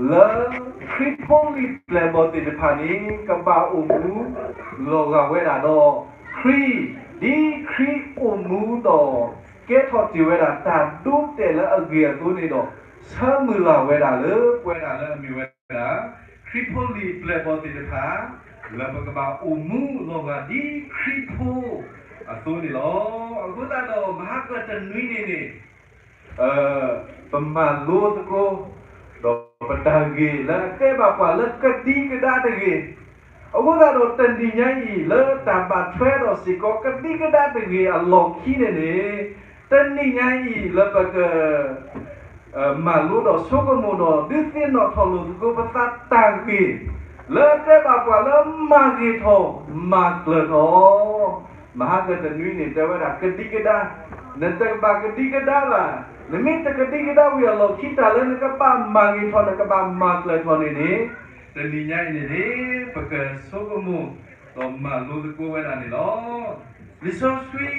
လၢခရံာ်ဖိလံာ်ပျဲၢ်ဘီၣ်သ့ၣ်တဖၣ်န့ၣ် ကဘၣ်အိၣ်မူလီၤဂာ်ဝဲဒၣ်ဒီးခရံာ်, ဒ်ခရံာ်အိၣ်မူဒီး ကဲထီၣ်တ့ၢ်ဝဲဒၣ်တၢ်ဒိတဲာ်လၢအဂ့ၢ်အသိးန့ၣ်ဒီး ဆၢမုၢ်လၢ်ဝဲဒၣ်လၢပဝဲဒၣ်လၢအမ့ၢ်ဝဲဒၣ် ခရံာ်ဖိလံာ်ပျဲၢ်ဘီၣ်သ့ၣ်တဖၣ် လၢပကဘၣ်အိၣ်မူလီၤဂာ်ဒ်ခရံာ်ဖိအသိးန့ၣ်လီၤ. အဃိသတးဒီး မဟါကတနွံန့ၣ်န့ၣ် ပမၤလိသကိး ဒီးပတၢ်ဂ့ၢ်လၢအတဲဘၣ်ပှၤလၢကဒံကဒါတဂ့ၤ, အဃိသတးဒီးတနံၤညါအံၤ လၢတၢ်ဘၣ်ထွဲဒီးစ့ၢ်ကီးကဒံကဒါတဂ့ၤအလီၢ်ခံန့ၣ်န့ၣ်, တနံၤညါအံၤလၢပက မၤလိဒီးဆိကမိၣ်ဒီး ဒုးသ့ၣ်နီၣ်ထီၣ်လိာ်သကိးပသးတၢ်ဂ့ၢ် လၢအတဲဘၣ်ပှၤလၢမၤဂ့ၤထီၣ်မၤကျၢၤထီၣ် မဟါကတနွံန့ၣ် တဲဝဲဒၣ်ကဒံကဒါ, နတကဘၣ်ကဒံကဒါဘၣ်. နမ့ၢ်တကဒံကဒါဝံၤအလီၢ်ခံ တၢ်လၢနကဘၣ်မၤဂ့ၤထီၣ် နကဘၣ်မၤကျၢၤထီၣ်န့ၣ်န့ၣ်, တနံၤညါအံၤန့ၣ်န့ၣ် ပကဆိကမိၣ် ဒီးမၤလိသကိးဝဲဒၣ်န့ၣ်လီၤ. လံာ်စီ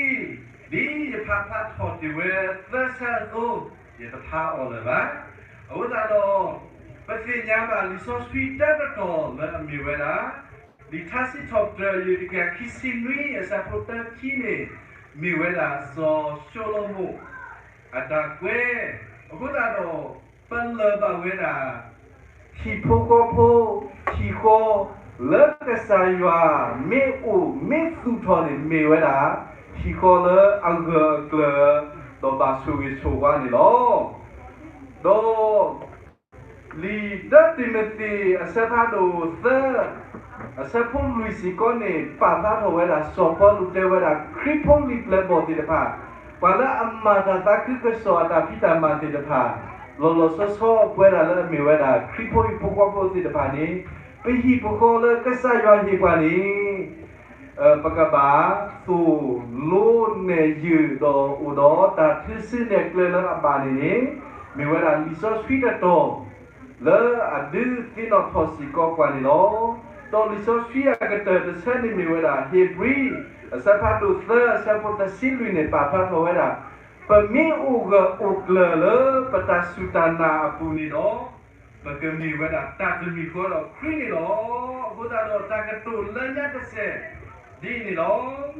ဆှံ ဒ်ယဖးဖျါထီၣ်တ့ၢ်ဝဲသၢဆၢအသိး ယတဖးအီၤလၢၤဘၣ်. အဃိသတးဒီး ပသ့ၣ်ညါဘၣ်လံာ်စီဆှံတၢတတီၤလၢအမ့ၢ်ဝဲဒၣ် လံာ်ထါစံးထီၣ်ပတြၢၤ တကယၤခံဆံနွံ အဆၢဖိတၢခံန့ၣ် မ့ၢ်ဝဲဒၣ်စီၤၡလိၤမိၣ် အတၢ်ကွဲး, အဃိသတးဒီး ပလၢၢ်ဘၣ်ဝဲဒၣ် ဟံၣ်ဖိဃီဖိ ဟံၣ်ဃီ လၢကစၢ်ယွၤမ့ၢ်အိၣ်မ့ၢ်သူၣ်ထီၣ်န့ၣ် မ့ၢ်ဝဲဒၣ် ဟံၣ်ဃီလၢအဂၢၢ်အကျၢၤ ဒီးဘၣ်ဆိၣ်ဂ့ၤဆိၣ်ဝါန့ၣ်လီၤ. ဒီး လံာ်တၢတံၤမသ့း အဆၢဖးဒိၣ်သၢ အဆၢဖိလွံၢ်စ့ၢ်ကီးန့ၣ် ပာ်ဖျါထီၣ်ဝဲဒၣ် စီၤပီလူးတဲဝဲဒၣ် ခရံာ်ဖိလံာ်ပျဲၢ်ဘီၣ်သ့ၣ်တဖၣ်, ပှၤလၢအမၤတၢ်သးခုကစီၣ်အတၢ်ဖံးတၢ်မၤသ့ၣ်တဖၣ်, လီၤလီၤဆီဆီပဝဲဒၣ်လၢအမ့ၢ်ဝဲဒၣ် ခရံာ်ဖိဟံၣ်ဖိဃီဖိသ့ၣ်တဖၣ်န့ၣ် ပဟံၣ်ပဃီလၢကစၢ်ယွၤဟ့ၣ်ပှၤန့ၣ် ပကဘၣ်သိၣ်လိနဲၣ်ယုၢ်ဒီးအိၣ်ဒီးတၢ်ထုးစုနဲၣ်ကျဲလၢအဘၣ်န့ၣ်န့ၣ်, မ့ၢ်ဝဲဒၣ်လံာ်စီဆှံတတီၤ လၢအဒုးသ့ၣ်နီၣ်ထီၣ်စ့ၢ်ကီးပှၤန့ၣ်လီၤ. ဒီးလံာ်စီဆှံအကတၢၢ်တဆၢန့ၣ်မ့ၢ်ဝဲဒၣ် ဧ့ၤဘြံၤ အဆၢဖးဒိၣ်သၢ အဆၢဖိတဆံလွံၢ်န့ၣ် ပာ်ဖျါထီၣ်ဝဲဒၣ် ပမ့ၢ်အိၣ်ဂၢၢ်အိၣ်ကျၢၤလၢပတၢ်စူၢ်တၢ်နာ်အပူၤန့ၣ်ဒီး ပကမ့ၢ်ဝဲဒၣ်တၢ်တမံၤဃီဒီးခရံာ်န့ၣ်လီၤ. အဃိသတးဒီးတၢ်ကတိၤလၢညါတစဲး ဒ်အံၤန့ၣ်လီၤ.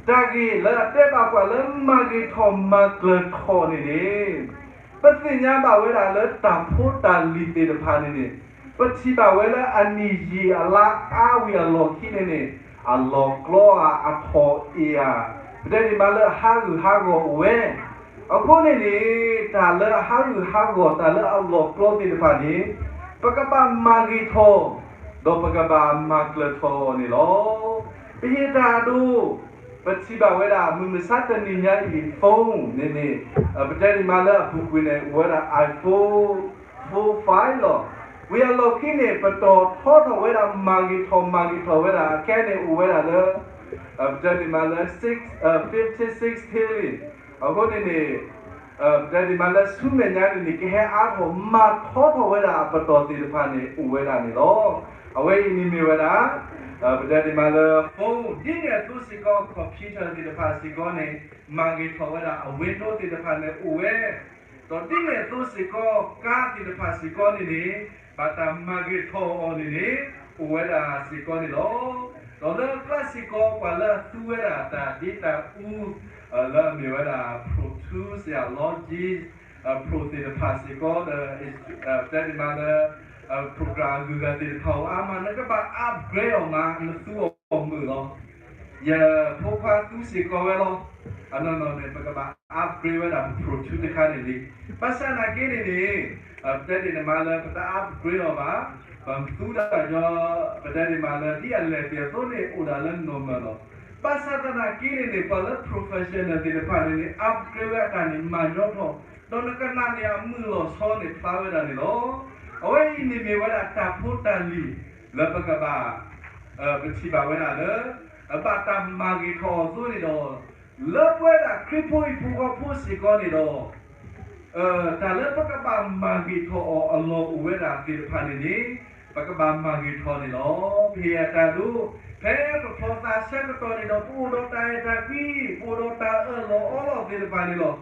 တၢ်ဂ့ၢ်လၢအတဲဘၣ်ပှၤလၢမၤဂ့ၤထီၣ်မၤကျၢၤထီၣ်န့ၣ်န့ၣ်, ပသ့ၣ်ညါဘၣ်ဝဲဒၣ်လၢတၢ်ဖိတၢ်လံၤသ့ၣ်တဖၣ်န့ၣ်န့ၣ်, ပထံၣ်ဘၣ်ဝဲလၢအနံၣ်ယံာ်အလါအါဝံၤအလီၢ်ခံန့ၣ်န့ၣ်, အလီၤကျီဧါ အထီၣ်အ့ၣ်ဧါ, ပတဲဒ်မးလၢအဟးဂူာ်ဟးဂီၤအိၣ်ဝဲ အဃိန့ၣ်န့ၣ်, တၢ်လၢအဟးဂူာ်ဟးဂီၤ တၢ်လၢအလီၤကျီသ့ၣ်တဖၣ်န့ၣ်, ပကဘၣ်မၤဂ့ၤထီၣ်, ဒီးပကဘၣ်မၤကျၢၤထီၣ်န့ၣ်လီၤ. ပဟ့ၣ်တၢ်အဒိ, ပထံၣ်ဘၣ်ဝဲဒၣ် မုၢ်မဆါတနံၤညါအံၤ phone န့ၣ်န့ၣ်, ပတဲဒ်မးလၢအပူၤကွံာ်န့ၣ် အိၣ်ဝဲဒၣ် iPhone four five လီၤ. ဝံၤအလီၢ်ခံန့ၣ် ပတီၢ်ထီထီၣ်ဝဲဒၣ် မၤဂ့ၤထီၣ်မၤဂ့ၤထီၣ်ဝဲဒၣ်အခဲန့ၣ် အိၣ်ဝဲဒၣ်လၢ ပတဲဒ်မးလၢ fifty sixty လံ. အဃိန့ၣ်န့ၣ်, ပတဲဒ်မးလၢဆူမဲာ်ညါန့ၣ်န့ၣ် ကဟဲအါထီၣ် မၤထီထီၣ်ဝဲဒၣ်အပတီၢ်သ့ၣ်တဖၣ်န့ၣ် အိၣ်ဝဲဒၣ်န့ၣ်လီၤ. အဝဲအံၤန့ၣ်မ့ၢ်ဝဲဒၣ်, ပတဲဒ်မးလၢ phone ဒ်န့ၣ်အသိးစ့ၢ်ကီး computer သ့ၣ်တဖၣ်စ့ၢ်ကီးန့ၣ် မၤဂ့ၤထီၣ်ဝဲဒၣ်အ window သ့ၣ်တဖၣ်န့ၣ်အိၣ်ဝဲ ဒီးဒ်န့ၣ်အသိးစ့ၢ်ကီး ကါသ့ၣ်တဖၣ်စ့ၢ်ကီးန့ၣ်န့ၣ်, ဘၣ်တၢ်မၤဂ့ၤထီၣ်အီၤန့ၣ်န့ၣ်, အိၣ်ဝဲဒၣ်စ့ၢ်ကီးန့ၣ်လီၤ. ဒီးလၢကျါစ့ၢ်ကီး ပှၤလၢအသူဝဲဒၣ်တၢ်ဒ့တၢ်အူ, လၢအမ့ၢ်ဝဲဒၣ် Pro Tools ယ Logic Pro သ့ၣ်တဖၣ်စ့ၢ်ကီးဒီး, ပတဲဒ်မးလၢ program အဂုၤအဂၤသ့ၣ်တဖၣ်အိၣ်အါမး နကဘၣ် upgrade အီၤမး နသူအီၤမုာ်လီၤ. ယဖိခွါသူစ့ၢ်ကီးဝဲလီၤ. အနီၢ်နီၢ်န့ၣ် ပကဘၣ် upgrade ဝဲဒၣ် Pro Tools တခါန့ၣ်လံ. ဘၣ်ဆၣ်သနာ်က့န့ၣ်န့ၣ်, ပတဲဒ်န့ၣ်မးလၢ ပတ upgrade အီၤဘၣ်, ပသူဒၣ်ယီ, ပတဲဒ်န့ၣ်မးလၢ ဒ်အလဲၤတ့ၢ်အသိးန့ၣ် အိၣ်ဒၣ်လၢ normal လီၤ. ဘၣ်ဆၣ်သနာ်က့န့ၣ်န့ၣ် ပှၤလၢ professional သ့ၣ်တဖၣ်န့ၣ်န့ၣ် upgrade ဝဲအတၢ်န့ၣ် မၤညီထီၣ်, ဒီးနကနၣ်န့ၣ် အမုာ်လီၤဆီန့ၣ် ဖျါဝဲဒၣ်န့ၣ်လီၤ. အဝဲအံၤန့ၣ်မ့ၢ်ဝဲဒၣ်တၢ်ဖိတၢ်လံၤ လၢပကဘၣ် ပထံၣ်ဘၣ်ဝဲဒၣ်လၢ ဘၣ်တၢ်မၤဂ့ၤထီၣ်အီၤအသိးန့ၣ်ဒီး, လၢပဝဲဒၣ်ခရံာ်ဖိဟံၣ်ဖိဃီဖိစ့ၢ်ကီးန့ၣ်ဒီး, တၢ်လၢပကဘၣ်မၤဂ့ၤထီၣ်အီၤအလီၢ်အိၣ်ဝဲဒၣ်သ့ၣ်တဖၣ်န့ၣ်န့ၣ်, ပကဘၣ်မၤဂ့ၤထီၣ်န့ၣ်လီၤ. ပဟ့ၣ်အတၢ်ဒိ, ဖဲပဖျီသးဆၢကတီၢ်န့ၣ်ဒီး ပအိၣ်ဒီးတၢ်အဲၣ်တၢ်ကွံ, ပအိၣ်ဒီးတၢ်အၢၣ်လီၤအီလီၤသ့ၣ်တဖၣ်န့ၣ်လီၤ.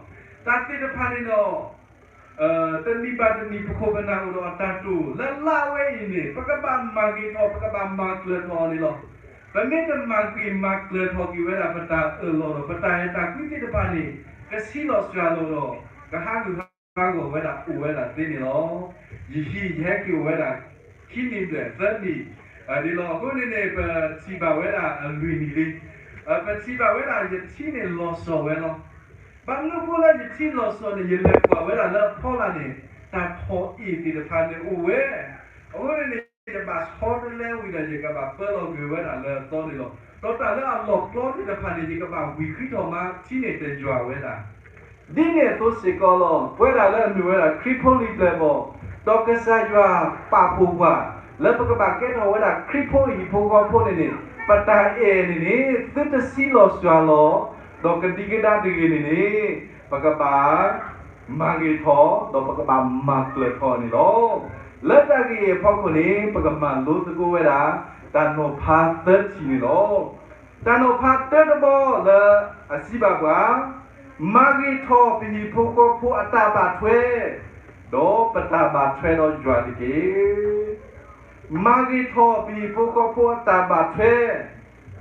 တၢ်သ့ၣ်တဖၣ်န့ၣ်ဒီး တနံၤဘၣ်တနံၤ ပခိၣ်ပနၢ်အိၣ်ဒီးအတၢ်တိာ်လၢလါဝဲအံၤန့ၣ် ပကဘၣ်မၤဂ့ၤထီၣ် ပကဘၣ်မၤကျၢၤထီၣ်အီၤန့ၣ်လီၤ. ပမ့ၢ်တမၤဂ့ၤမၤကျၢၤထီၣ်က့ၤဝဲဒၣ်ပတၢ်အၢၣ်လီၤဒီး ပတၢ်အဲၣ်တၢ်ကွံသ့ၣ်တဖၣ်န့ၣ် ကဆံးလီၤစှၤလီၤဒီး ကဟးဂူာ်ဟးဂီၤဝဲဒၣ်အိၣ်ဝဲဒၣ်သ့န့ၣ်လီၤ. ယဟံၣ်ယဟဲက့ၤအိၣ်ဝဲဒၣ် ခံနံၣ်ဘျဲၣ်သၢနံၣ် ဒ်လီၤ. အဃိန့ၣ်န့ၣ် ပထံၣ်ဘၣ်ဝဲဒၣ်အလွံၢ်နံၣ်လံ. ပထံၣ်ဘၣ်ဝဲဒၣ်ယထံန့ၣ်လီၤစီၤဝဲလီၤ. ဘၣ်မနုၤအဃိလၢယထံလီၤစီၤန့ၣ် ယလဲၤကွၢ်ဝဲဒၣ်လၢအဖီလာ်န့ၣ် တၢ်ထီၣ်အ့ၣ်သ့ၣ်တဖၣ်န့ၣ်အိၣ်ဝဲ. အဃိန့ၣ်န့ၣ် ယဘၣ်ဆီတလဲဝံၤဒီး ယကဘၣ်ပၢလီၤကွံာ်ဝဲဒၣ်လၢအသီန့ၣ်လီၤ. ဒီးတၢ်လၢအလီၢ်ကျီသ့ၣ်တဖၣ်န့ၣ် ယကဘၣ်ဝံၤဃံထီၣ်မး ထံန့ၣ်တယွၤဝဲဒၣ် ဒ်န့ၣ်အသိးစ့ၢ်ကီးလီၤ. ပဝဲဒၣ်လၢအမ့ၢ်ဝဲဒၣ်ခရံာ်ဖိလံၤပျဲၢ်ဘီၣ်, ဒီးကစၢ်ယွၤပာ်ဖှိၣ်ပှၤ လၢပကဘၣ်ကဲထီၣ်ဝဲဒၣ်ခရံာ်ဖိအဟံၣ်ဖိဃီဖိန့ၣ်န့ၣ် ပတၢ်အဲၣ်န့ၣ်န့ၣ် သုတဆံးလီၤစှၤလီၤ, ဒီးကဒံကဒါတဂ့ၤန့ၣ်န့ၣ် ပကဘၣ်မၤဂ့ၤထီၣ် ဒီးပကဘၣ်မၤကျၢၤထီၣ်န့ၣ်လီၤ. လၢတၢ်ဂ့ၢ်အံၤအဖီခိၣ်န့ၣ် ပကမၤလိသကိးဝဲဒၣ် တၢ်နီၤဖးသၢထံၣ်န့ၣ်လီၤ. တၢ်နီၤဖးတၢတဘီလၢအစံးဘၣ်ပှၤ, မၤဂ့ၤထီၣ်ပဟံၣ်ဖိဃီဖိအတၢ်ဘၣ်ထွဲ, ဒီးပတၢ်ဘၣ်ထွဲဒီးယွၤတက့ၢ်. မၤဂ့ၤထီၣ်ပဟံၣ်ဖိဃီဖိအတၢ်ဘၣ်ထွဲ,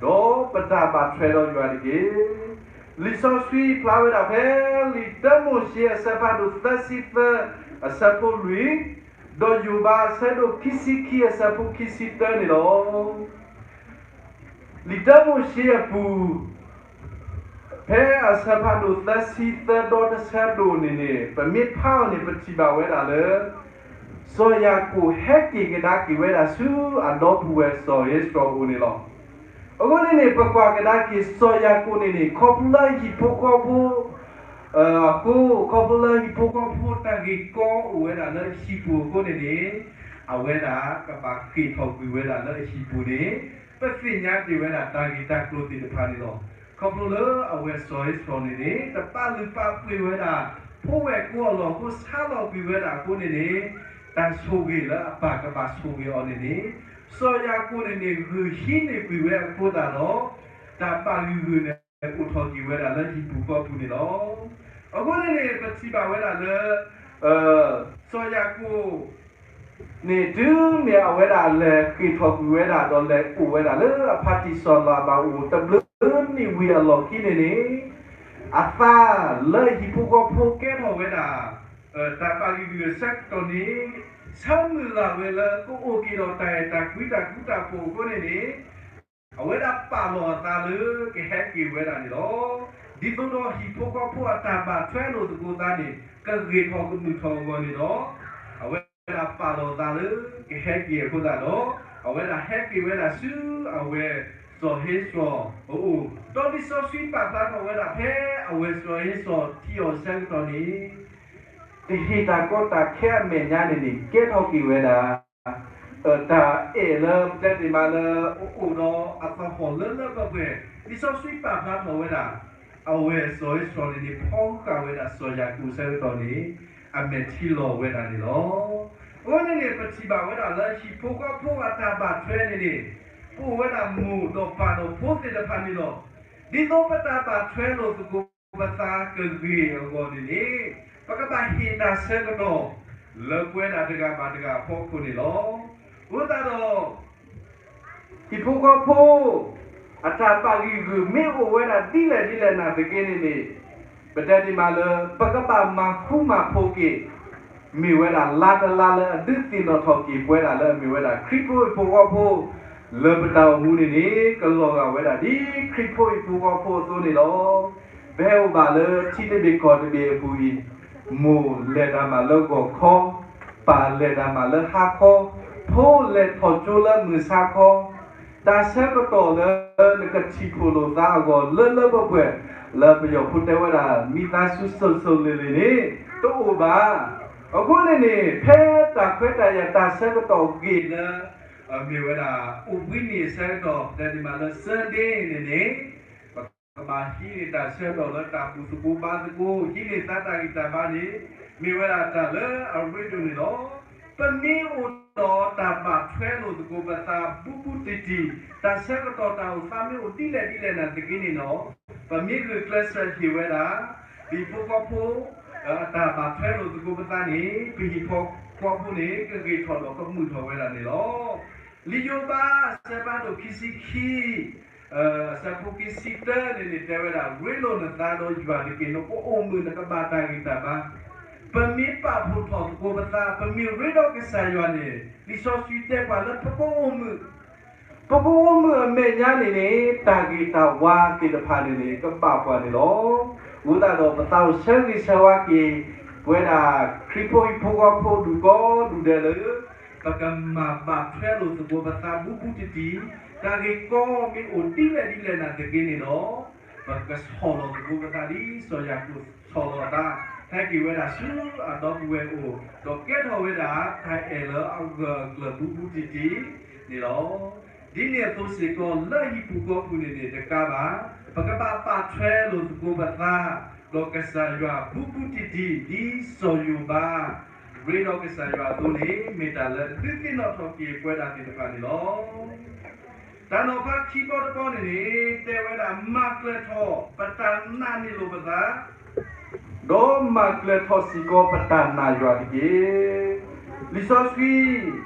ဒီးပတၢ်ဘၣ်ထွဲဒီးယွၤတက့ၢ်. လံာ်စီဆှံဖျါဝဲဒၣ်ဖဲ လံာ်တၢမိၤၡ့အဆၢဖးဒိၣ်သၢဆံသၢ အဆၢဖိလွံၢ်, ဒီးယိၤဘးအဆၢဒိၣ်ခံဆံခံအဆၢဖိခံဆံတၢန့ၣ်လီၤ. လံာ်တၢမိၤၡ့အပူၤ ဖဲအဆၢဖးဒိၣ်သၢဆံသၢဒီတဆၢဒိၣ်န့ၣ်န့ၣ် ပမ့ၢ်ဖးအီၤန့ၣ် ပထံၣ်ဘၣ်ဝဲဒၣ်လၢ စီၤယၤကိာ်ဟဲက့ၤကဒါက့ၤဝဲဒၣ်ဆူအဒီပုၢ်ဝဲၢ်စီၤဧ့စီၤအအိၣ်န့ၣ်လီၤ. အဃိန့ၣ်န့ၣ် ပကွၢ်ကဒါက့ၤစီၤယၤကိာ်န့ၣ်န့ၣ် ခီဖျိလၢဟံၣ်ဖိဃီဖိ အဃိ ခီဖျိလၢဟံၣ်ဖိဃီဖိတၢ်ဂ့ၢ်ကီအိၣ်ဝဲဒၣ်လၢအဟံၣ်ပူၤအဃိန့ၣ်န့ၣ် အဝဲဒၣ်ကဘၣ်ဃ့ၢ်ထီၣ်ကွံာ်ဝဲဒၣ်လၢအဟံၣ်ပူၤန့ၣ် ပသ့ၣ်ညါတ့ၢ်ဝဲဒၣ်တၢ်ဂ့ၢ်တၢ်ကျိၤသ့ၣ်တဖၣ်န့ၣ်လီၤ. ခီဖျိလၢအဝဲစီၤဧ့စီၤန့ၣ်န့ၣ် တပာ်လုၢ်ပာ်ပှ့ၤဝဲဒၣ် ဖိဝဲၢ်ကိာ်အလီၢ်အဃိ ဆါလီၤကွံာ်ဝဲဒၣ်အဃိန့ၣ်န့ၣ် တၢ်ဆိၣ်ဂ့ၤလၢအပၢ်ကဘၣ်ဆိၣ်ဂ့ၤအီၤန့ၣ်န့ၣ် စီၤယၤကိာ်န့ၣ်န့ၣ် ဂုာ်ဟံးန့ၢ်ကွံာ်ဝဲအဃိသတးဒီး တၢ်ဘၣ်ဂံၢ်ဂုာ်န့ၣ် အိၣ်ထီၣ်က့ၤဝဲဒၣ်လၢဟံၣ်ပူၤဃီပူၤန့ၣ်လီၤ. အဃိန့ၣ်န့ၣ် ပထံၣ်ဘၣ်ဝဲဒၣ်လၢ စီၤယၤကိာ်န့ၣ် တုၤမ့ၢ်အဝဲဒၣ်လဲၤဃ့ၢ်ထီၣ်ကွံာ်ဝဲဒၣ် ဒီးလဲၤအိၣ်ဝဲဒၣ်လၢအဖါတံၢ်စီၤလၤဘၤအိၣ်တဘျုးနံၣ်ဝံၤအလီၢ်ခံန့ၣ်န့ၣ် အသးလၢဟံၣ်ဖိဃီဖိကဲထီၣ်ဝဲဒၣ် တၢ်ဘၣ်ဂံၢ်ဂုာ်အဆၢကတီၢ်န့ၣ် ဆၢမုၢ်လၢ်ဝဲလၢ ကအိၣ်က့ၤဒီးတၢ်အဲၣ်တၢ်ကွံတၢ်ဃူတၢ်ဖိးအဃိန့ၣ်န့ၣ် အဝဲဒၣ်ပာ်လီၤအသးလၢကဟဲက့ၤဝဲဒၣ်န့ၣ်လီၤ. ဒ်သိးဒီးဟံၣ်ဖိဃီဖိအတၢ်ဘၣ်ထွဲလိာ်သကိးသးန့ၣ် ကဂ့ၤထီၣ်ကမုာ်ထီၣ်အဂီၢ်န့ၣ်ဒီး အဝဲဒၣ်ပာ်လီၤအသးလၢကဟဲက့ၤအဃိသတးဒီး အဝဲဒၣ်ဟဲက့ၤဝဲဒၣ်ဆူအဝဲစီၤဧ့စီၤအအိၣ်, ဒီးလံာ်စီဆှံပာ်ဖျါထီၣ်ဝဲဒၣ်ဖဲအဝဲစီၤဧ့စီၤထံၣ်အီၤအဆၢကတီၢ်န့ၣ် တဟ့ၣ်တၢ်ကီတၢ်ခဲအမဲာ်ညါန့ၣ်န့ၣ် ကဲထီၣ်က့ၤဝဲဒၣ် တၢ်အဲၣ်လၢပတဲတ့ၢ်မးလၢအအိၣ်ဒီးအသဟီၣ်လၢလၢပှဲၤပှဲၤ, လံာ်စီဆှံပာ်ဖျါထီၣ်ဝဲဒၣ် အဝဲစီၤဧ့စီၤန့ၣ်န့ၣ် ဖီဃာ်ဝဲဒၣ်စီၤယၤကိာ်အဆၢကတီၢ်န့ၣ် အမဲာ်ထံလီၤဝဲဒၣ်န့ၣ်လီၤ. အဃိန့ၣ်န့ၣ် ပထံၣ်ဘၣ်ဝဲဒၣ်လၢဟံၣ်ဖိဃီဖိအတၢ်ဘၣ်ထွဲန့ၣ်န့ၣ် ပအိၣ်ဝဲဒၣ်မိၢ်ဒီးပၢ်ဒီးဖိသ့ၣ်တဖၣ်န့ၣ်လီၤ. ဒ်သိးပတၢ်ဘၣ်ထွဲလိာ်သကိးပသးကဂ့ၤအဂီၢ်န့ၣ်န့ၣ် ပကဘၣ်ဟ့ၣ်တၢ်ဆၢကတီၢ် လၢပဝဲဒၣ်တဂၤဘၣ်တဂၤအဖီခိၣ်န့ၣ်လီၤ. အဃိသတးဒီး ဟံၣ်ဖိဃီဖိ အတၢ်ဘၣ်ဂံၢ်ဂုာ်မ့ၢ်အိၣ်ဝဲဒၣ်ဒ်လဲၣ်ဒ်လဲၣ်နာ်သက့န့ၣ်န့ၣ် ပတဲဒ်မးလၢ ပကဘၣ်မၤဃူမၤဖိးက့ၤ မ့ၢ်ဝဲဒၣ်လါတလါလၢအဒုးသ့ၣ်နီၣ်ထီၣ်က့ၤပဝဲဒၣ်လၢအမ့ၢ်ဝဲဒၣ်ခရံာ်ဖိဟံၣ်ဖိဃီဖိ လၢပတၢ်အိၣ်မူန့ၣ်န့ၣ် ကလီၤဂာ်ဝဲဒၣ်ဒ်ခရံာ်ဖိဟံၣ်ဖိဃီဖိအသိးန့ၣ်လီၤ. ပဟဲအိၣ်ဘၣ်လၢထံတဘ့ၣ်ကီၢ်တဘ့ၣ်အပူၤအံၤ မိၢ်လဲၤတၢ်မၤလၢဂီၤခီ, ပၢ်လဲၤတၢ်မၤလၢဟါခီ, ဖိလဲၤထီၣ်ကၠိလၢမုၢ်ဆါခီ, တၢ်ဆၢကတီၢ်လၢနကထံၣ်ဖှိၣ်လိာ်သးအဂီၢ်လၢလၢပှဲၤပှဲၤ လၢပယီၤဖိတဲဝဲဒၣ် မိသားစု စုံစုံလင်လင်န့ၣ် တအိၣ်ဘၣ်. အဃိန့ၣ်န့ၣ် ဖဲတၢ်ခွဲးတၢ်ယာ်တၢ်ဆၢကတီၢ်ဂ့ၤလၢ မ့ၢ်ဝဲဒၣ် အိၣ်ဘှံးနံၤအဆၢကတီၢ် ပတဲဒ်မးလၢ Sunday န့ၣ်န့ၣ် ပကဘၣ်ဟံးန့ၢ်တၢ်ဆၢကတီၢ်လၢတၢ်ဘူၣ်သကိးဘါသကိး ဟံးန့ၢ်သါတၢ်ဂံၢ်တၢ်ဘါန့ၣ် မ့ၢ်ဝဲဒၣ်တၢ်လၢအရ့ဒိၣ်န့ၣ်လီၤ. ပမ့ၢ်အိၣ်ဒီးတၢ်ဘၣ်ထွဲလိာ်သကိးပသးဘူးဘူးတံၢ်တံၢ် တၢ်ဆၢကတီၢ်တၢ်အိၣ်သးမ့ၢ်အိၣ်ဒ်လဲၣ်ဒ်လဲၣ်နာ်သက့န့ၣ်လီၤ. ပမ့ၢ်ဂုာ်ကျဲးစၢးဟ့ၣ်ဝဲဒၣ် ပဟံၣ်ဖိဃီဖိ အတၢ်ဘၣ်ထွဲလိာ်သကိးပသးန့ၣ် ပဟံၣ်ဖိဃီဖိန့ၣ် ကဂ့ၤထီၣ်ဒီးကမုာ်ထီၣ်ဝဲဒၣ်န့ၣ်လီၤ. လံာ်ယိၤဘး အဆၢဖးဒိၣ်ခံဆံခံ အဆၢဖိခံဆံတၢန့ၣ်န့ၣ် တဲဝဲဒၣ် ရ့လိာ်နသးဒီးယွၤတက့ၢ်, နကအိၣ်မုာ် နကဘၣ်တၢ်ဂံၢ်တၢ်ဘါ. ပမ့ၢ်ပာ်ဖှိၣ်ထီၣ်သကိးပသး, ပမ့ၢ်ရ့ဒီးကစၢ်ယွၤန့ၣ် လံာ်စီဆှံတဲပှၤလၢပကအိၣ်မုာ် ပကအိၣ်မုာ်အမဲာ်ညါန့ၣ်န့ၣ် တၢ်ဂ့ၤတၢ်ဝါသ့ၣ်တဖၣ်န့ၣ်န့ၣ် ကဘၣ်ပှၤန့ၣ်လီၤ. အဃိသတးဒီးပသးအိၣ်ဆၢဂ့ၤဆၢဝါက့ၤ ပဝဲဒၣ်ခရံာ်ဖိဟံၣ်ဖိဃီဖိဒူၣ်ကိးဒူၣ်ဒဲးလၢ ပကမၤဘၣ်ထွဲလိာ်သကိးပသးဘူးဘူးတံၢ်တံၢ်, တၢ်ဂ့ၢ်ကီမ့ၢ်အိၣ်ဒ်လဲၣ်ဒ်လဲၣ်နာ်သက့န့ၣ်ဒီး ပကဆီၣ်လီၤသကိးပသးဒ်စီၤယၤကိာ်ဆီၣ်လီၤအသး, ဟဲက့ၤဝဲဒၣ်ဆူအဒီပုၢ်ဝဲၢ်အအိၣ်, ဒီးကဲထီၣ်ဝဲဒၣ်တၢ်အဲၣ်လၢအဂၢၢ်အကျၢၤဘူးဘူးတံၢ်တံၢ်န့ၣ်လီၤ. ဒ်န့ၣ်အသိးစ့ၢ်ကီး လၢဟံၣ်ပူၤဃီပူၤန့ၣ်န့ၣ်တကးဘၣ်, ပကဘၣ်ဘၣ်ထွဲလိာ်သကိးပသး ဒီးကစၢ်ယွၤဘူးဘူးတံၢ်တံၢ် ဒ်စီၤယိၤဘး ရ့ဒီးကစၢ်ယွၤအသိးန့ၣ် မ့ၢ်တၢ်လၢဒုးသ့ၣ်နီၣ်ထီၣ်က့ၤပဝဲဒၣ်သ့ၣ်တဖၣ်န့ၣ်လီၤ. တၢ်နီၤဖးခံဘီတဘီန့ၣ်န့ၣ် တဲဝဲဒၣ် မၤကျၢၤထီၣ်ပတၢ်နာ်န့ၢ်လိာ်ပသး, ဒီးမၤကျၢၤထီၣ်စ့ၢ်ကီးပတၢ်နာ်ယွၤတက့ၢ်. လံာ်စီ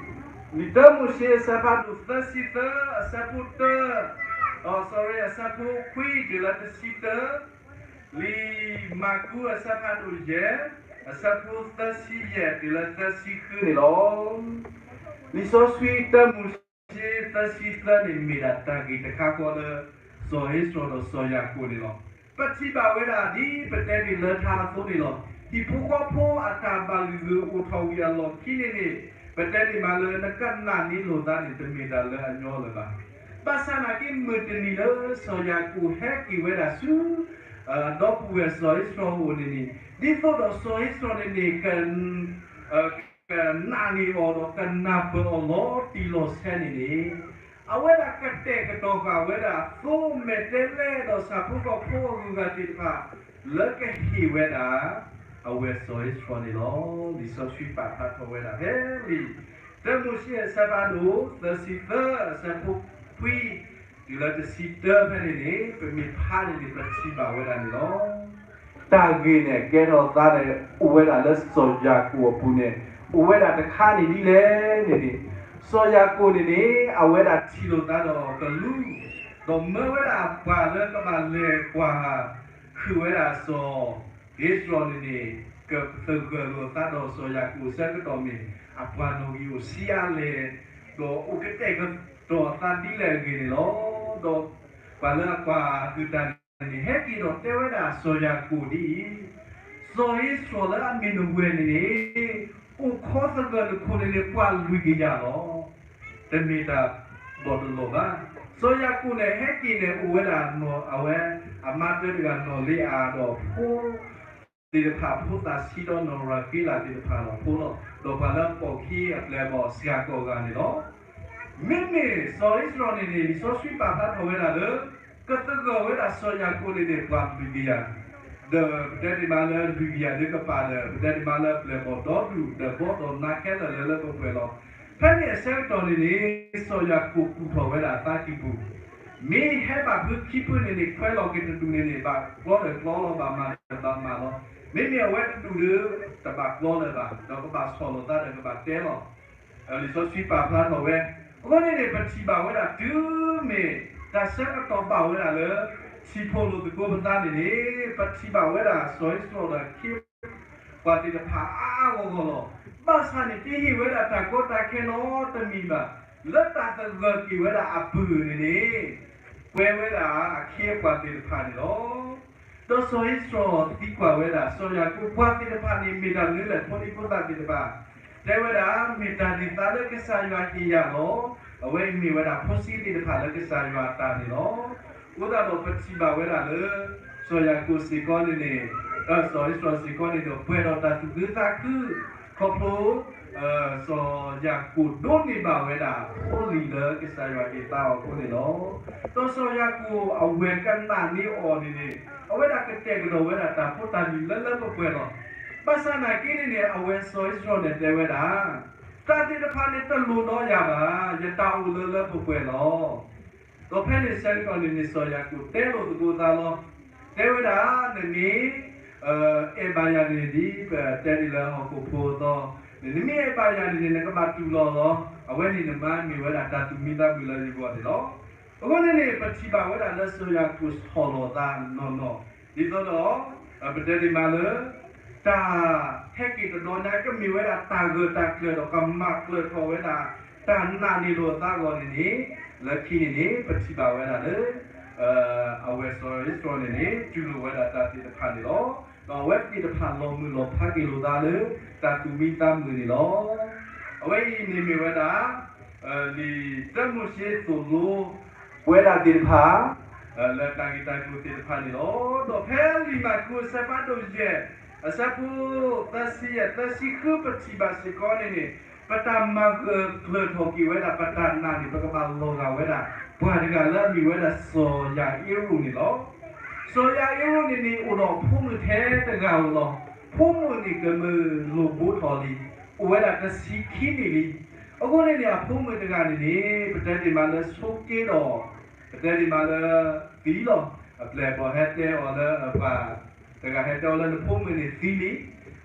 ဆှံ လံာ်တၢမိၤၡ့အဆၢဖးဒိၣ်သၢဆံသၢ အဆၢဖိတၢ, အ sorry အဆၢဖိခွံတုၤလၢတဆံတၢ, လံာ်မၢ်ကူးအဆၢဖးဒိၣ်ယဲၢ် အဆၢဖိသၢဆံယဲၢ်တုၤလၢသၢဆံဃုန့ၣ်လီၤ. လံာ်စီဆှံတၢမိၤၡ့သၢဆံသၢန့ၣ် မ့ၢ်ဒၣ်တၢ်ဂ့ၢ်တခါဃီလၢ စီၤဧ့ၡီၤဒီးစီၤယၤကိာ်န့ၣ်လီၤ. ပထံၣ်ဘၣ်ဝဲဒၣ်ဒ်ပတဲန့ၣ်လၢထါအသိးန့ၣ်လီၤ. ဟံၣ်ဖိဃီဖိအတၢ်ဘၣ်ဂံၢ်ဂုာ်အိၣ်ထီၣ်ဝံၤအလီၢ်ခံန့ၣ်န့ၣ် ပတဲန့ၣ်မးလၢနကနာ်န့ၢ်လိာ်သးန့ၣ် တမ့ၢ်တၢ်လၢအညီလၢၤဘၣ်. ဘၣ်ဆၣ်နာ်က့ မုၢ်တနံၤလၢစီၤယၤကိာ်ဟဲက့ၤဝဲဒၣ်ဆူ အဒီပုၢ်ဝဲၢ်စီၤဧ့ၡီၤအအိၣ်န့ၣ်န့ၣ် ဒ်သိးဒီးစီၤဧ့ၡီၤန့ၣ်န့ၣ် က ကနာ်န့ၢ်အီၤဒီးကနၢ်ပၢၢ်အီၤလီၤတံၢ်လီၤဆဲးန့ၣ်န့ၣ် အဝဲဒၣ်ကတဲာ်ကတီၤဃာ်ဝဲဒၣ်သိမဲာ်တဲးလဲးဒီးဆၣ်ဖိကီၢ်ဖိအဂုၤအဂၤသ့ၣ်တဖၣ် လၢကဟ့ၣ်ဝဲဒၣ် အဝဲစီၤဧ့ၡီၤန့ၣ်လီၤ. လံာ်စီဆှံပာ်ဖျါထီၣ်ဝဲဒၣ်ဖဲလံာ် တၢမိၤၡ့အဆၢဖးဒိၣ် သၢဆံသၢ အဆၢဖိခွံ တုၤလၢတဆံတၢဖဲန့ၣ်န့ၣ် ပမ့ၢ်ဖးန့ၣ်န့ၣ် ပထံၣ်ဘၣ်ဝဲဒၣ်န့ၣ်လီၤ. တၢ်ဂ့ၢ်န့ၣ် ကဲထီၣ်သးန့ၣ် အိၣ်ဝဲဒၣ်လၢစီၤယၤကိာ်အပူၤန့ၣ် အိၣ်ဝဲဒၣ်တခါန့ၣ်ဒ်လဲၣ်န့ၣ်န့ၣ် စီၤယၤကိာ်န့ၣ်န့ၣ် အဝဲဒၣ်ထံၣ်လိာ်သးဒီးကလူး ဒီးမၢဝဲဒၣ်ပှၤလၢကဘၣ်လဲၤကွၢ် ခုၣ်ဝဲဒၣ်စီၤဧ့ၡီၤန့ၣ်န့ၣ် ကသဂၢၢ်လိာ်သးဒီးစီၤယၤကိာ်အဆၢကတီၢ်မ့ၢ် အပှၤနီၣ်ဂံၢ်အိၣ်ဆံးအါလဲၣ်, ဒီးအိၣ်ကတဲာ်ကတီၤအသးဒ်လဲၣ်အဂ့ၢ်န့ၣ်လီၤ. ဒီးပှၤလၢအကွၢ်ဟုၣ်တၢ်န့ၣ်န့ၣ် ဟဲက့ၤဒီးတဲဝဲဒၣ်စီၤယၤကိာ်ဒ်အံၤ, စီၤဧ့ၡီၤလၢအမ့ၢ်နဝဲၢ်န့ၣ်န့ၣ် အိၣ်ခိးသဂၢၢ်နခိၣ်န့ၣ်န့ၣ် ပှၤလွံၢ်ကယၤလီၤ. တမ့ၢ်တၢ်ဘီၣ်တလီၢ်ဘၣ်. စီၤယၤကိာ်န့ၣ် ဟဲက့ၤန့ၣ် အိၣ်ဝဲဒၣ်နီၢ် အဝဲ အမါတၢတဂၤနီၢ်လ့အၤဒီးဖိ သ့ၣ်တဖၣ် ဖိသၣ်ဆံးဒီးနီၢ်ရၤဃ့လးသ့ၣ်တဖၣ်လီၤဖိလီၤ. ဒီးပှၤလၢပိာ်ခံအပျဲၢ်အဘီၣ်စှၤကိာ်ဂၤန့ၣ်လီၤ. မ့မ့ၢ်စီၤဧ့ၡီၤန့ၣ်န့ၣ် လံာ်စီဆှံပာ်ဖျါထီၣ်ဝဲဒၣ်လၢ ကသဂၢၢ်ဝဲဒၣ်စီၤယၤကိာ်န့ၣ်န့ၣ် ပှၤလွံၢ်ကယၤ, ဒီးပတဲန့ၣ်မးလၢလွံၢ်ကယၤဒုးကပာ်ဒီး ပတဲန့ၣ်မးလၢပျဲၢ်ဘီၣ်ဒီဒူၣ် ဒီးဘီၣ်ဒီးနါခဲလၢာ်လၢလၢပှဲၤပှဲၤလီၤ. ဖဲန့ၣ်အဆၢကတီၢ်န့ၣ်န့ၣ် စီၤယၤကိာ်ကူၣ်ထီၣ်ဝဲဒၣ်အသးကံၢ်ပူၤ, မ့ၢ်ဟဲဘၣ်ဖုခံဖုန့ၣ်န့ၣ် ခွဲးလီၤက့ၤတဒူၣ်န့ၣ်န့ၣ် ဘၣ်ကျီဒီးကျီလီၤ ဘၣ်မၤဒီးဘၣ်မၤလီၤ. မ့မ့ၢ်အဝဲတဒူၣ်ဒီး တဘၣ်ကျီလၢၤဘၣ်, ဒီးကဘၣ်ဆီၣ်လီၤသးဒီးကဘၣ်တဲလီၤ လံာ်စီဆှံပာ်ဖျါထီၣ်ဝဲ. အဃိန့ၣ်န့ၣ် ပထံၣ်ဘၣ်ဝဲဒၣ်တုၤမ့ၢ် တၢ်ဆၢကတီၢ်ဘၣ်ဝဲဒၣ်လၢ ထံၣ်ဖှိၣ်လိာ်သကိးပသးန့ၣ်န့ၣ် ပထံၣ်ဘၣ်ဝဲဒၣ်စီၤဧ့ၡီၤဒီးအခ့ ပှၤသ့ၣ်တဖၣ်အါအါဂီၢ်ဂီၢ်လီၤ. ဘၣ်ဆၣ်န့ၣ် တဟ့ၣ်ဝဲဒၣ်တၢ်ကီတၢ်ခဲနီတမံၤဘၣ်. လၢတၢ်သဂၢၢ်က့ၤဝဲဒၣ်အပၢ်န့ၣ်န့ၣ် ကွဲဝဲဒၣ်အခ့အပှၤသ့ၣ်တဖၣ်န့ၣ်လီၤ. ဒီးစီၤဧ့ၡီၤသံကွၢ်ဝဲဒၣ် စီၤယၤကိာ် ပှၤသ့ၣ်တဖၣ်န့ၣ် မ့ၢ်တၢ်မနုၤလဲၣ် ဖိဒံဖိသၣ်သ့ၣ်တဖၣ်, တဲဝဲဒၣ် မ့ၢ်တၢ်န့ၢ်သါလၢကစၢ်ယွၤဟ့ၣ်ယၤလီၤ. အဝဲအံၤမ့ၢ်ဝဲဒၣ်ဖိဆံးသ့ၣ်တဖၣ်လၢကစၢ်ယွၤအတၢ်န့ၣ်လီၤ. အဃိသတးဒီးပထံၣ်ဘၣ်ဝဲဒၣ်လၢ စီၤယၤကိာ်စ့ၢ်ကီးန့ၣ်န့ၣ် စီၤဧ့ၡီၤစ့ၢ်ကီးန့ၣ်ဒီး ပှဲၤဒီးတၢ်သူၣ်ခုသးခု ခီဖျိ စီၤယၤကိာ်ဒိးန့ၢ်ဘၣ်ဝဲဒၣ် ဖိလံၤလၢကစၢ်ယွၤဟ့ၣ်သါအီၤအဃိန့ၣ်လီၤ. ဒီးစီၤယၤကိာ်အဝဲကနာ်န့ၢ်အီၤန့ၣ်န့ၣ် အဝဲဒၣ်ကတဲာ်ကတီၤဝဲဒၣ်တၢ်ဖိတၢ်လံၤလၢလၢပှဲၤပှဲၤလီၤ. ဘၣ်ဆၣ်နာ်က့န့ၣ်န့ၣ် အဝဲစီၤဧ့ၡီၤန့ၣ်တဲဝဲဒၣ် တၢ်သ့ၣ်တဖၣ်န့ၣ်တလိၣ်ဒီးယၤဘၣ်, ယတၢ်အိၣ်လၢလၢပှဲၤပှဲၤလီၤ. ဒီးဖဲန့ၣ်ဆၢကတီၢ်န့ၣ်န့ၣ် စီၤယၤကိာ်တဲလိာ်သကိးသးလီၤ. တဲဝဲဒၣ် နမ့ၢ် အဲၣ်ဘၣ်ယၤန့ၣ် ဒ်ပတဲန့ၣ်လၢဟီၣ်ခိၣ်ဖိအသိး, နမ့ၢ်အဲၣ်ဘၣ်ယၤန့ၣ်န့ၣ် နကဘၣ်တူၢ်လိာ်လီၤ. အဝဲန့ၣ်နမၤမ့ၢ်ဝဲဒၣ်တၢ်သူၣ်မံသးမုာ်လၢယဂီၢ်န့ၣ်လီၤ. အဃိန့ၣ်န့ၣ် ပထံၣ်ဘၣ်ဝဲဒၣ်လၢစီၤယၤကိာ်ဆီၣ်လီၤသးနီၢ်နီၢ်, ဒ်သိးဒီး ပတဲဒ်မးလၢ တၢ်ဟဲက့ၤတဒီးန့ၣ် ကမ့ၢ်ဝဲဒၣ်တၢ်ဂၢၢ်တၢ်ကျၢၤဒီးကမၤကျၢၤထီၣ်ဝဲဒၣ် တၢ်နာ်န့ၢ်လိာ်အသးအဂီၢ်န့ၣ်န့ၣ်, လၢခံန့ၣ်န့ၣ် ပထံၣ်ဘၣ်ဝဲဒၣ်လၢ အဝဲစီၤအံၣ်စရ့လးန့ၣ်န့ၣ် တူၢ်လိာ်ဝဲဒၣ်တၢ်သ့ၣ်တဖၣ်န့ၣ်လီၤ. ဒီးအဝဲသ့ၣ်တဖၣ်လီၤမုၢ်လီၤဖးက့ၤလိာ်သးလၢ တၢ်သူၣ်မံသးမုာ်န့ၣ်လီၤ. အဝဲအံၤန့ၣ်မ့ၢ်ဝဲဒၣ် လံာ်တၢမိၤၡ့သိၣ်လိ ဝဲဒၣ်သ့ၣ်တဖၣ် လၢတၢ်ဂ့ၢ်တၢ်ကျိၤသ့ၣ်တဖၣ်န့ၣ်လီၤ. ဒီးဖဲလံာ်မၢ်ကူးအဆၢဖးဒိၣ်ယဲၢ် အဆၢဖိ သၢဆံယဲၢ် သၢဆံဃု ပထံၣ်ဘၣ်စ့ၢ်ကီးန့ၣ်န့ၣ် ပတၢ်မၤဂၢၢ်ကျၢၤထီၣ်က့ၤဝဲဒၣ် ပတၢ်နာ်န့ၣ် ပကဘၣ်လီၤဂာ်ဝဲဒၣ် ပှၤတဂၤလၢအမ့ၢ်ဝဲဒၣ်စီၤယၤအ့ရိၣ်န့ၣ်လီၤ. စီၤယၤအ့ရိၣ်န့ၣ်န့ၣ် အိၣ်ဒီးအဖိမုၣ်ထဲတဂၤဧိၤလီၤ. ဖိမုၣ်န့ၣ်ကမုာ်လိာ်ဘိထီၣ်လံ, အိၣ်ဝဲဒၣ်တဆံခံနံၣ်လံ. အဃိန့ၣ်န့ၣ် အဖိမုၣ်တဂၤန့ၣ်န့ၣ် ပတဲဒ်မးလၢဆိးက့ဒီး ပတဲဒ်မးလၢ သံလီၤ. အပျဲၢ်အဘီၣ်ဟဲတဲအီၤလၢအပှၤတဂၤ ဟဲတဲအီၤလၢနဖိမုၣ်န့ၣ်သံလံ.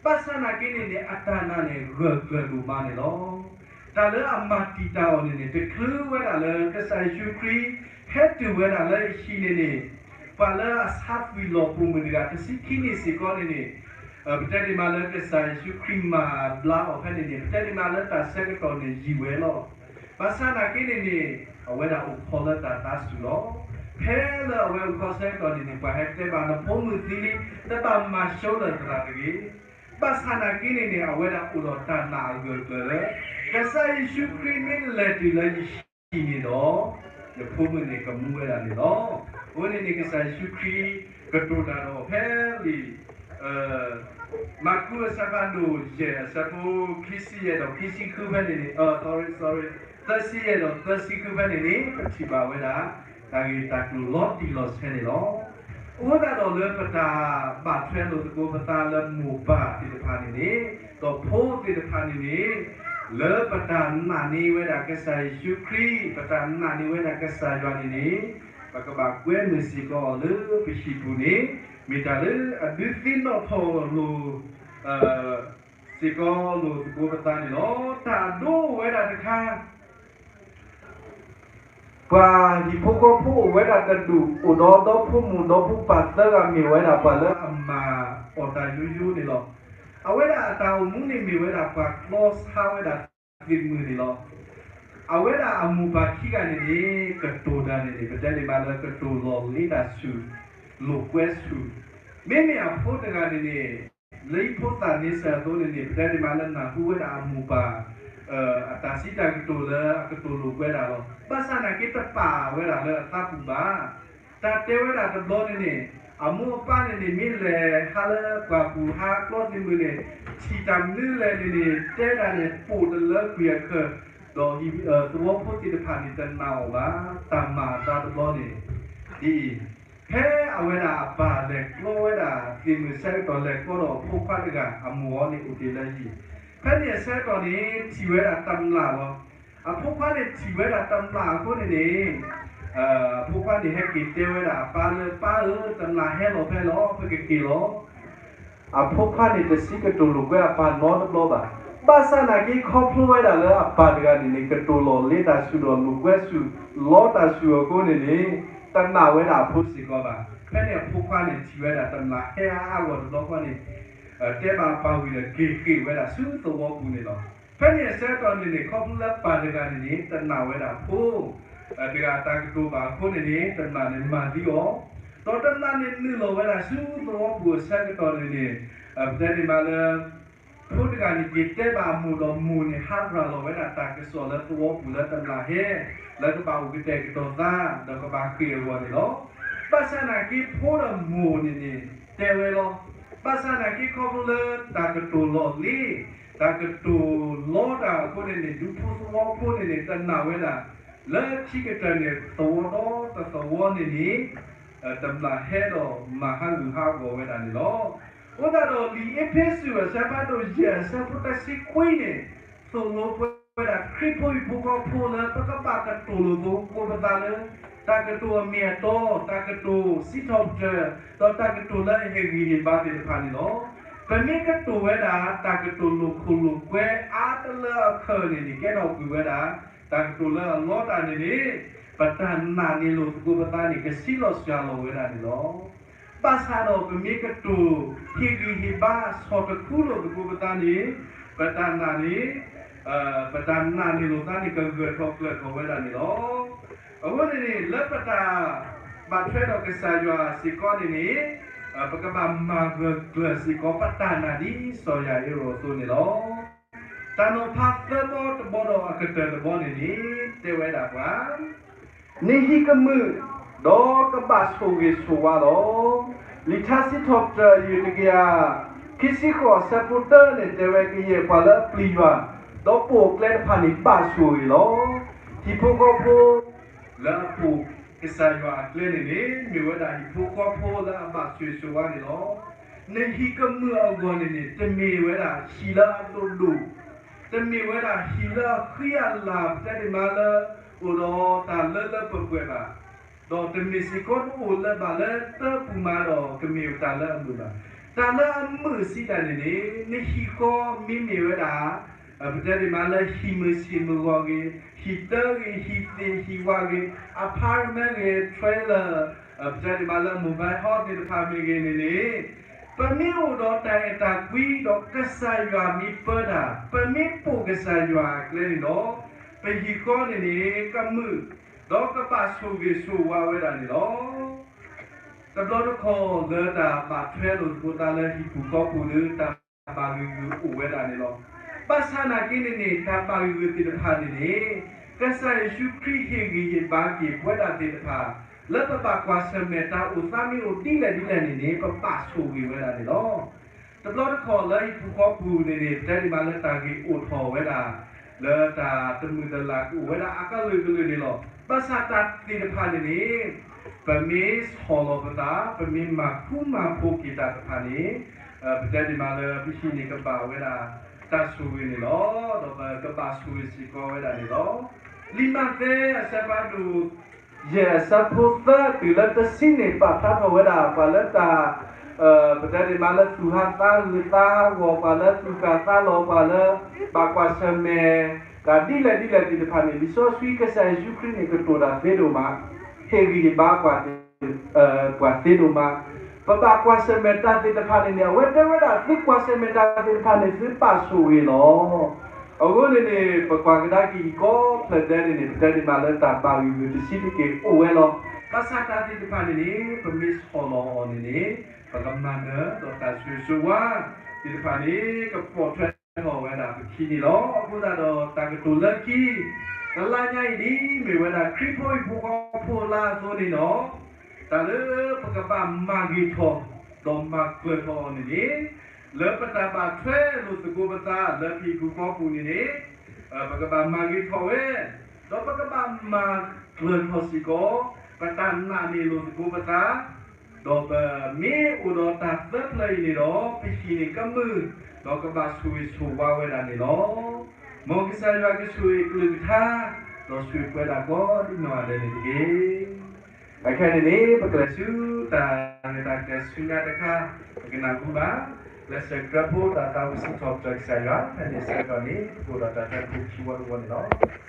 ဘၣ်ဆၣ်နာ်က့န့ၣ်န့ၣ် အတၢ်နာ်န့ၣ် ဂၢၢ်ကျၢၤဒိၣ်မးန့ၣ်လီၤ. တၢ်လၢအမၤတံာ်တာ်အီၤန့ၣ်န့ၣ် တချုးဝဲဒၣ်လၢကစၢ်ယ့ၣ်ၡူးခရံာ် ဟဲတုၤဝဲဒၣ်လၢအဟံၣ်န့ၣ်န့ၣ် ပှၤလၢအဆါကွံာ်လီၤပိာ်မုၣ်တဂၤတဆံခံနံၣ်စ့ၢ်ကီးန့ၣ်န့ၣ် ပတဲဒ်မးလၢကစၢ်ယ့ၣ်ၡူးခရံာ်မၤဘျါအီၤဖဲန့ၣ်န့ၣ် ပတဲဒ်မးလၢတၢ်ဆၢကတီၢ်န့ၣ်ယံာ်ဝဲလီၤ. ဘၣ်ဆၣ်နာ်က့န့ၣ်န့ၣ် အဝဲဒၣ်အိၣ်ခိးလၢတၢ်သးစူၤလီၤ. ဖဲလၢအဝဲအိၣ်ခိးဆၢကတီၢ်န့ၣ်န့ၣ် ပှၤဟဲတဲဘၣ်နဖိမုၣ်သံလံ, တဘၣ်မၤဆိလၢၤသရၣ်တဂ့ၤ. ဘၣ်ဆၣ်နာ်က့န့ၣ်န့ၣ် အဝဲဒၣ်အိၣ်ဒီးတၢ်နာ်အဂၢၢ်ကျၢၤလၢ ကစၢ်ယ့ၣ်ၡူးခရံာ်မ့ၢ်လဲၤတုၤလၢယဟံၣ်န့ၣ်ဒီး ယဖိမုၣ်န့ၣ်ကမူဝဲဒၣ်န့ၣ်လီၤ. အဃိန့ၣ်န့ၣ် ကစၢ်ယ့ၣ်ၡူးခရံာ် ကတိၤတၢ်ဒီးဖဲလံာ် မၢ်ကူးအဆၢဖးဒိၣ်ယဲၢ် အဆၢဖိခံဆံယဲၢ်ဒီးခံဆံဃုဖဲန့ၣ်န့ၣ်, သၢဆံယဲၢ်ဒီးသၢဆံဃုဖဲန့ၣ်န့ၣ် ပထံၣ်ဘၣ်ဝဲဒၣ် တၢ်ဂ့ၢ်တၢ်ကျိၤလီၤတံၢ်လီၤဆဲးန့ၣ်လီၤ. အဃိသတးဒီးလၢပတၢ်ဘၣ်ထွဲလိာ်သကိးပသးလၢမိၢ်ပၢ်သ့ၣ်တဖၣ်န့ၣ်န့ၣ်, ဒီးဖိသ့ၣ်တဖၣ်န့ၣ်န့ၣ်, လၢပတၢ်နာ်န့ၢ်ဝဲဒၣ်ကစၢ်ယ့ၣ်ၡူးခရံာ်, ပတၢ်နာ်န့ၢ်ဝဲဒၣ်ကစၢ်ယွၤန့ၣ်န့ၣ်, ပကဘၣ်ကွဲမုာ်စ့ၢ်ကီးအီၤလၢပဟံၣ်ပူၤန့ၣ်, မ့ၢ်တၢ်လၢအဒုးသ့ၣ်နီၣ်ထီၣ်လိာ် စ့ၢ်ကီးလိာ်သကိးပသးန့ၣ်လီၤ. တၢ်ဒိဝဲဒၣ်တခါ ပှၤဟံၣ်ဖိဃီဖိအိၣ်ဝဲဒၣ်တဒူၣ် အိၣ်ဒီးဒီဖိမိၢ်ဒီဖိပၢ်သၢဂၤ မ့ၢ်ဝဲဒၣ်ပှၤလၢအမၤအီၣ်တၢ်ယိယိန့ၣ်လီၤ. အဝဲဒၣ်အတၢ်အိၣ်မူန့ၣ်မ့ၢ်ဝဲဒၣ်ပှၤကျီဆါဝဲဒၣ်သ့ၣ်မုၢ်န့ၣ်လီၤ. အဝဲဒၣ်အမိၢ်ပၢ်ခံဂၤန့ၣ်န့ၣ် ကတိၤတၢ်န့ၣ်န့ၣ် ပတဲန့ၣ်မးလၢကတိၤလီၢ်လ့တၢ်ဆူၣ် လိာ်ကွဲဆူၣ်, မ့မ့ၢ်အဖိတဂၤန့ၣ်န့ၣ် လၢဖိသၣ်န့ဆၢၣ်အသိးန့ၣ်န့ၣ် ပတဲန့ၣ်မးလၢနၢ်ဟူဝဲဒၣ်အမိၢ်ပၢ် အတၢ်စံးတၢ်ကတိၤလၢအကတိၤလိာ်ကွဲဒၣ်လီၤ. ဘၣ်ဆၣ်နာ်က့တပာ်ဝဲဒၣ်လၢအသးပူၤဘၣ်. တၢ်တဲဝဲဒၣ်တဘျီန့ၣ်န့ၣ် အမိၢ်အပၢ်န့ၣ်န့ၣ် မ့ၢ်လဲၤဟးလၢပှၢ်ပူၤဟးကျီသ့ၣ်မုၢ်န့ၣ် ထံၣ်တၢ်မနုၤလဲၣ်န့ၣ်န့ၣ် တဲဒၣ်န့ၣ် ပိာ်တလၢကွံာ်အခၢၣ်, ဒီးသဝီဖိသ့ၣ်တဖၣ်န့ၣ် တနာ်အီၤဘၣ်. တၢ်မၤအသးတဘျီန့ၣ် ဒ်အံၤ, ဖဲအဝဲဒၣ်အပၢ်လဲၤကျီဝဲဒၣ်သ့ၣ်မုၢ်ဆၢကတီၢ် လဲၤကျီဒီးအဖိခွါတဂၤ အမိၢ်အီၤန့ၣ်အိၣ်တ့ၢ်လၢဟံၣ်, ဖဲန့ၣ်အဆၢကတီၢ်န့ၣ် ထံၣ်ဝဲဒၣ်တမျာ်လီၤ. အဖိခွါန့ၣ်ထံၣ်ဝဲဒၣ်တမျာ်အဃိန့ၣ်န့ၣ် အဖိခွါန့ၣ်ဟဲက့ၤတဲဝဲဒၣ်အပၢ်လၢ ပၢ်ဧၢ, တမျာ်ဟဲလီၤဖဲလီၤ, ပကက့ၤလီၤ. အဖိခွါန့ၣ်တဆံးကတိၤလိာ်ကွဲအပၢ်နီတဘျီဘၣ်. ဘၣ်ဆၣ်နာ်က့ခီဖျိဝဲဒၣ်လၢအပၢ်တဂၤန့ၣ်န့ၣ် ကတိၤလီၢ်လ့တၢ်ဆူၣ်ဒီးလိာ်ကွဲဆူၣ် လီတၢ်ဆူၣ်အဃိန့ၣ်န့ၣ် တနာ်ဝဲဒၣ်အဖိစ့ၢ်ကီးဘၣ်. ဖဲန့ၣ်အဖိခွါန့ၣ် ထံၣ်ဝဲဒၣ်တမျာ်ဟဲအါအါဂီၢ်တဘျီဃီန့ၣ် တဲဘၣ်အပၢ်ဝံၤဒီး က့ၤဃ့ၢ်ဝဲဒၣ်ဆူသဝီပူၤန့ၣ်လီၤ. ဖဲန့ၣ်အဆၢကတီၢ်န့ၣ်န့ၣ် ခီဖျိလၢပၢ်တဂၤန့ၣ်န့ၣ် တနာ်ဝဲဒၣ်ဖိ တဂၤအတၢ်ကတိၤဘၣ်အဃိန့ၣ်န့ၣ် တမျာ်န့ၣ်မၤသံအီၤ, ဒီးတမျာ်န့ၣ်နုာ်လီၤဝဲဒၣ်ဆူသဝီပူၤအဆၢကတီၢ်န့ၣ်န့ၣ် ပတဲန့ၣ်မးလၢ ဖိတဂၤန့ၣ်က့ၤတဲဘၣ်အမိၢ်ဒီးမိၢ်န့ၣ် ဟးရၤလီၤဝဲဒၣ်တၢ်ကစီၣ်လၢသဝီပူၤလၢတမျာ်ဟဲ လၢကဘၣ်အိၣ်ကတဲာ်ကတီၤသး ဒီးကဘၣ်ဃ့ၢ်အဂီၢ်န့ၣ်လီၤ. ဘၣ်ဆၣ်နာ်က့ဖိဒီးမိၢ်န့ၣ်န့ၣ် တဲဝဲလီၤ. ဘၣ်ဆၣ်နာ်က့ခီဖျိလၢတၢ်ကတိၤလီၢ်လ့ တၢ်ကတိၤလီတၢ်အဃိန့ၣ်န့ၣ် ဒူဖိသဝီဖိန့ၣ်န့ၣ် တနာ်ဝဲဒၣ် လၢခံကတၢၢ်န့ၣ် သဝီဒီတသဝီန့ၣ်န့ၣ် တမျာ်ဟဲဒီးမၤဟးဂူာ်ဟးဂီၤဝဲဒၣ်န့ၣ်လီၤ. အဃိသတးဒီးလံာ်အ့းဖ့းစူးအဆၢဖးဒိၣ်ယဲၢ်အဆၢဖိတဆံခွံန့ၣ် သိၣ်လိပှဲၤဝဲဒၣ်ခရံာ်ဖိဟံၣ်ဖိဃီဖိလၢပကဘၣ်ကတိၤလိာ်သကိးပသးလၢ တၢ်ကတိၤအမ့ၢ်အတီ, တၢ်ကတိၤစံးထီၣ်ပတြၢၤ, ဒီးတၢ်ကတိၤလၢအဟ့ၣ်ဂံၢ်ဟ့ၣ်ဘါသ့ၣ်တဖၣ်န့ၣ်လီၤ. ပမ့ၢ်ကတိၤဝဲဒၣ် တၢ်ကတိၤလိာ်ခိၣ်လိာ်ကွဲအါတလၢအခၢးန့ၣ်န့ၣ် ကဲထီၣ်ကွံာ်ဝဲဒၣ် တၢ်ကတိၤလၢအလီတၢ်န့ၣ်န့ၣ် ပတၢ်နာ်န့ၢ်လိာ်သကိးပသးန့ၣ် ကဆံးလီၤစှၤလီၤဝဲဒၣ်န့ၣ်လီၤ. ဘၣ်ဆၣ်ဒီးပမ့ၢ်ကတိၤ ဟ့ၣ်ဂံၢ်ဟ့ၣ်ဘါ ဆီၣ်တခူလိာ်သကိးပသးန့ၣ် ပတၢ်နာ်န့ၣ် ပတၢ်နာ်န့ၢ်လိာ်သးန့ၣ် ကဂၢၢ်ထီၣ်ကျၢၤထီၣ်ဝဲဒၣ်န့ၣ်လီၤ. အဃိန့ၣ်န့ၣ် လၢပတၢ်ဘၣ်ထွဲဒီးကစၢ်ယွၤစ့ၢ်ကီးန့ၣ်န့ၣ် ပကဘၣ်မၤဂၢၢ်ကျၢၤစ့ၢ်ကီး ပတၢ်နာ်ဒ်စီၤယၤအံၤအသိးန့ၣ်လီၤ. တၢ်နီၤဖးသၢဘီတဘီဒီးအကတၢၢ်တဘီန့ၣ်န့ၣ် တဲဝဲဒၣ်ပှၤ နဟံၣ်ကမုာ် ဒီးကဘၣ်ဆိၣ်ဂ့ၤဆိၣ်ဝါလီၤ. လံာ်ထါစံးထီၣ်ပတြၢၤ ယုၢ်တကယၤခံဆံဃိး အဆၢဖိတၢန့ၣ် တဲဝဲ ကယဲၢ်ပှၤလၢအပျံၤယွၤ ဒီးပိာ်အကျဲတဖၣ်န့ၣ် ဘၣ်ဆိၣ်ဂ့ၤလီၤ. ဟံၣ်ဖိဃီဖိ လၢအပိာ်ကစၢ်ယွၤအကျဲန့ၣ်န့ၣ် မ့ၢ်ဝဲဒၣ်ဟံၣ်ဖိဃီဖိလၢအဘၣ်ဆိၣ်ဂ့ၤဆိၣ်ဝါန့ၣ်လီၤ. နဟံၣ်ကမုာ်အဂီၢ်န့ၣ်န့ၣ် တမ့ၢ်ဝဲဒၣ်ဟံၣ်လၢအဒိၣ်ဒိၣ်, တမ့ၢ်ဝဲဒၣ်ဟံၣ်လၢအဃံအလၤ ပတဲဒ်မးလၢ အိၣ်ဒီးတၢ်လၢလၢပှဲၤပှဲၤဘၣ်, ဒီးတမ့ၢ်စ့ၢ်ကီးတအိၣ်လၢၤဘၣ်လၢတၢ်ပူၤမးဒီးကမ့ၢ်တၢ်လၢအမုာ်ဘၣ်. တၢ်လၢအမုာ်စံးတၢ်န့ၣ်န့ၣ် နဟံၣ်ဃီမ့မ့ၢ်ဝဲဒၣ် ပတဲဒ်မးလၢဟံၣ်မုၢ်ဆ့ၣ်မုၢ်ဂီၤဂ့ၤ, ဟံၣ်တၢဂ့ၤ, ဟံၣ်သ့ၣ်ဟံၣ်ဝါဂ့ၤ, apartment ဂ့ၤ, trailer, ပတဲဒ်မးလၢ mobile home သ့ၣ်တဖၣ်မ့ၢ်ဂ့ၤန့ၣ်န့ၣ် ပမ့ၢ်အိၣ်ဒီးတၢ်အဲၣ်တၢ်ကွံ ဒီးကစၢ်ယွၤမ့ၢ်ပၢတၢ်, ပမ့ၢ်ပိာ်ကစၢ်ယွၤအကျဲန့ၣ်ဒီး ပဟံၣ်ဃီန့ၣ်န့ၣ် ကမုာ် ဒီးကဘၣ်ဆိၣ်ဂ့ၤဆိၣ်ဝါဝဲဒၣ်န့ၣ်လီၤ. တဘျီတခီၣ်လၢတၢ်ဘၣ်ထွဲလိာ်သကိးသးလၢဟံၣ်ပူၤဃီပူၤဒီး တၢ်ဘၣ်ဂ့ၢ်ဂုာ်အိၣ်ဝဲဒၣ်န့ၣ်လီၤ. ဘၣ်ဆၣ်နာ်က့န့ၣ်န့ၣ် တၢ်ဘၣ်ဂ့ၢ်ဂုာ်သ့ၣ်တဖၣ်န့ၣ်န့ၣ် ကစၢ်ယ့ၣ်ၡူးခရံာ်ဟ့ၣ်ဂံၢ်ဟ့ၣ်ဘါက့ၤပဝဲဒၣ်သ့ၣ်တဖၣ် လၢပဘၣ်ကွၢ်ဆၢၣ်မဲာ်တၢ်အိၣ်သးမ့ၢ်အိၣ်ဒ်လဲၣ်ဒ်လဲၣ်န့ၣ်န့ၣ် ပဘၣ်ဆိၣ်ဂ့ၤဝဲဒၣ်န့ၣ်လီၤ. တဘျီတခီၣ်လၢဟံၣ်ပူၤဃီပူၤန့ၣ်န့ၣ် ပတဲဒ်မးလၢတၢ်ဂ့ၢ်အိၣ်ထီၣ်ဝဲဒၣ် လၢတၢ်တမုာ်တလၤကအိၣ်ဝဲဒၣ်အကလုာ်ကလုာ်န့ၣ်လီၤ. ဘၣ်ဆၣ်တၢ်သ့ၣ်တဖၣ်န့ၣ်န့ၣ် ပမ့ၢ်ဆီၣ်လီၤပသး ပမ့ၢ်မၤဃူမၤဖိးက့ၤတၢ်တဖၣ်န့ၣ် ပတဲဒ်မးလၢပဟံၣ်န့ၣ်ကဘၣ်ဝဲဒၣ်တၢ်ဆိၣ်ဂ့ၤန့ၣ်လီၤ. ဒီးပကဘၣ်ဆိၣ်ဂ့ၤစ့ၢ်ကီးဝဲဒၣ်န့ၣ်လီၤ. လံာ်မးသဲအဆၢဖးဒိၣ် ယဲၢ်အဆၢဖိသၢတုၤလၢတဆံန့ၣ် ပာ်ဖျါထီၣ်ဝဲဒၣ် ပှၤလၢတၢ် ပတဲဒ်မးလၢသူၣ်ဟးသးဂုာ်သးဂီၤ ပှၤလၢသူၣ်ကၢ်သးလီၤ ပှၤလၢဘၣ်ကွၢ်ဆၢၣ်မဲာ် တၢ်ဒ်လဲၣ်ဒ်လဲၣ်သ့ၣ်တဖၣ်န့ၣ် လံာ်စီဆှံကစၢ်ယ့ၣ်ၡူးခရံာ်န့ၣ် ကတိၤတၢ်သ့ဒိၣ်မး, ဟ့ၣ်ဂံၢ်ဟ့ၣ်ဘါပှၤ ပှၤသ့ဒိၣ်မး, ပဘၣ်ကွၢ်ဆၢၣ်မဲာ်တၢ်သ့ၣ်တဖၣ်န့ၣ်န့ၣ် အဝဲတဲဝဲဒၣ် သုကွၢ်ဆၢၣ်မဲာ်တၢ်သ့ၣ်တဖၣ်န့ၣ် သုဘၣ်ဆိၣ်ဂ့ၤလီၤ. အဃိန့ၣ်န့ၣ် ပကွၢ်ကဒါက့ၤအံၤကိးဖျၢၣ်ဒဲးန့ၣ်န့ၣ် ပတဲဒ်မးလၢတၢ်ဘၣ်ဂ့ၢ်ဂုာ်တဆံးတက့ၢ်အိၣ်ဝဲလီၤ. ဘၣ်ဆၣ်တၢ်သ့ၣ်တဖၣ်န့ၣ်န့ၣ် ပမ့ၢ်ဆီၣ်လီၤအီၤန့ၣ်န့ၣ် ပကမၤနၢၤဒီးတၢ်ဆိၣ်ဂ့ၤဆိၣ်ဝါသ့ၣ်တဖၣ်န့ၣ် ကပိာ်ထွဲထီၣ်ဝဲဒၣ်ပခံန့ၣ်လီၤ. အဃိသတးဒီးတၢ်ကတိၤလၢခံ တလါညါအံၤဒ်မ့ၢ်ဝဲဒၣ် ခရံာ်ဖိဟံၣ်ဖိဃီဖိလါအသိးန့ၣ်လီၤ. တၢ်လၢပကဘၣ်မၤဂ့ၤထီၣ် ဒီးမၤကျၢၤထီၣ်အီၤန့ၣ်န့ၣ် လၢပတၢ်ဘၣ်ထွဲလိာ်သကိးပသးလၢဟံၣ်ပူၤဃီပူၤန့ၣ်န့ၣ် ပကဘၣ်မၤဂ့ၤထီၣ်ဝဲ ဒီးပကဘၣ်မၤကျၢၤထီၣ်စ့ၢ်ကီး ပတၢ်နာ်န့ၢ်လိာ်သကိးပသး ဒီးပမ့ၢ်အိၣ်ဒီးတၢ်သၢဖျၢၣ်အံၤန့ၣ်ဒီး ပဟံၣ်န့ၣ်ကမုာ် ဒီးကဘၣ်ဆိၣ်ဂ့ၤဆိၣ်ဝါဝဲဒၣ်န့ၣ်လီၤ. မ်ကစၢ်ယွၤကဆိၣ်ဂ့ၤအကလုၢ်ကထါ ဒီးဆိၣ်ဂ့ၤပဝဲဒၣ်ကိးဒံနီၢ်ဂၤဒဲးန့ၣ်တက့ၢ်. အခဲအံၤန့ၣ်န့ၣ် ပကလဲၤဆူတၢ်ရဲၣ်တၢ်ကျဲၤဆူညါတခါ ပကနၢ်ဟူဘၣ် လၢစဲးကရၢဖိတၢ်သးဝံၣ်စံးထီၣ်ပတြၢၤကစၢ်ယွၤ ဖဲန့ၣ်ဆၢကတီၢ်န့ၣ် ပကအိၣ်ဒီးတၢ်သးခုခံဝီတဝီန့ၣ်လီၤ.